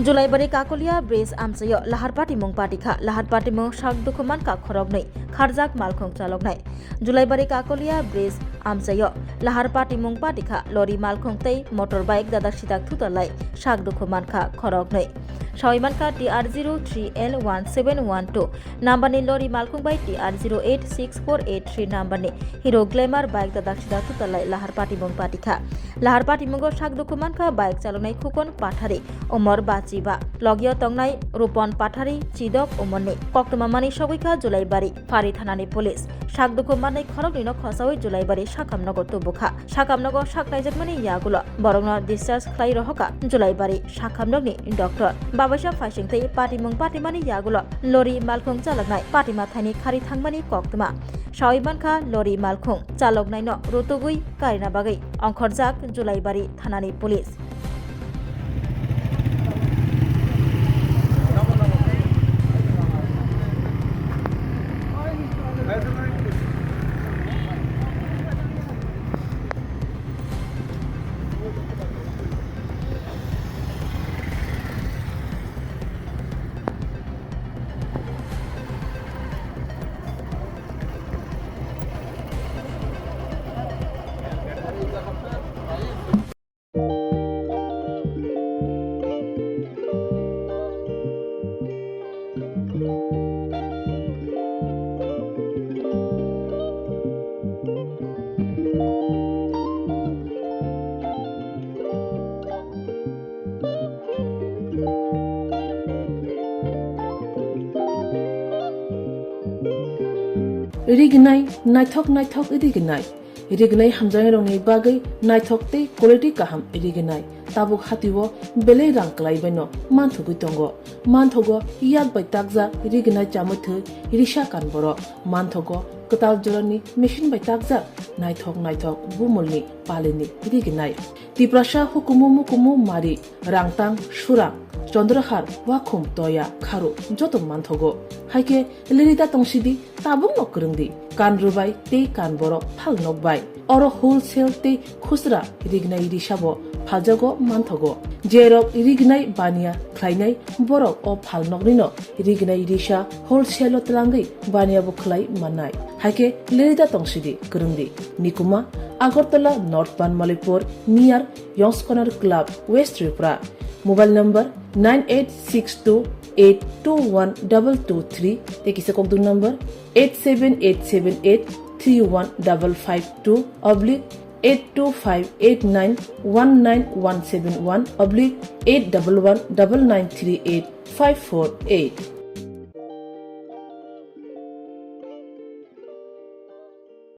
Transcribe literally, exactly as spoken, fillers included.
Julaibari Kakolia Bridge amchaio lahar patimung patikha, lahar patimung sak dukhu mankha khoroknwi, kharjak malkhung chaloknai. Julaibari Kakolia Bridge amchaio lahar patimung patikha, lori malkhung tei motor bike dadak sidak thutalai sak dukhu mankha khoroknwi. Sawi mankha T R zero three L one seven one two number ni lori malkhung bai T R zero eight six four eight three number ni Hero Glamour bike dadak sidak thutalai lahar patimung patikha. Lahar patimungo sak dukhu mankha bike chaloknai Khukon Pathari, Omor Bachiba, logio tongnai Rupon Pathari, Chidok Omorni. Koktwma mani sogwikha Julaibari Phari thanani police. Sak dukhu mannai khoroknwino khosawi Julaibari sakhamnogo tubukha. Sakhamnogo sak naijakmani yagulo borokno discharge khlai rohokha Julaibari sakhamnokni doctor. Babaisa phaising tei patimung patimani yagulo lori malkhung chaloknai patima thaini khari thangmani koktwma. Sawi mankha lori malkhung chaloknaino rutugwi karina bagwi ongkhorjak Julaibari thanani police. Rignai, naithok naithok rignai. Rignai hamjaknairokni bagwi naithok tei quality kaham rignai. Tabuk hatio belai rang kwlaibaino manthogwi tongo. Manthogo yak bai takjak rignai chamwi thwi risa kan borok. Manthogo kwtal jorani machine bai takjak naithok naithok bumulni palini rignai. Tiprasa hukumu mukumu mari, rangtang, surang, chondrahar, wakhum, toya, kharu joto manthogo. Haikhe lerida tongsidi, tabukno kwrwngdi, kan rwbai tei kan borok phal nokbai. Oro wholesale tei khusra rignai risabo phaljago manthogo. Jerok rignai baniya khlainai borok o phal noknino rignai risa wholesale-o twlangwi baniya bo khlai mannai. Haikhe lerida tongsidi kwrwngdi. Nikuma, Agartala North Banmalipur, near Yongskonar Club, West Tripura. Mobile number nine eight six two eight two one double two three, tei kisa kokdung number eight seven eight seven eight three one double five two oblique eight two five eight nine one nine one seven one oblique eight double one double nine three eight five four eight.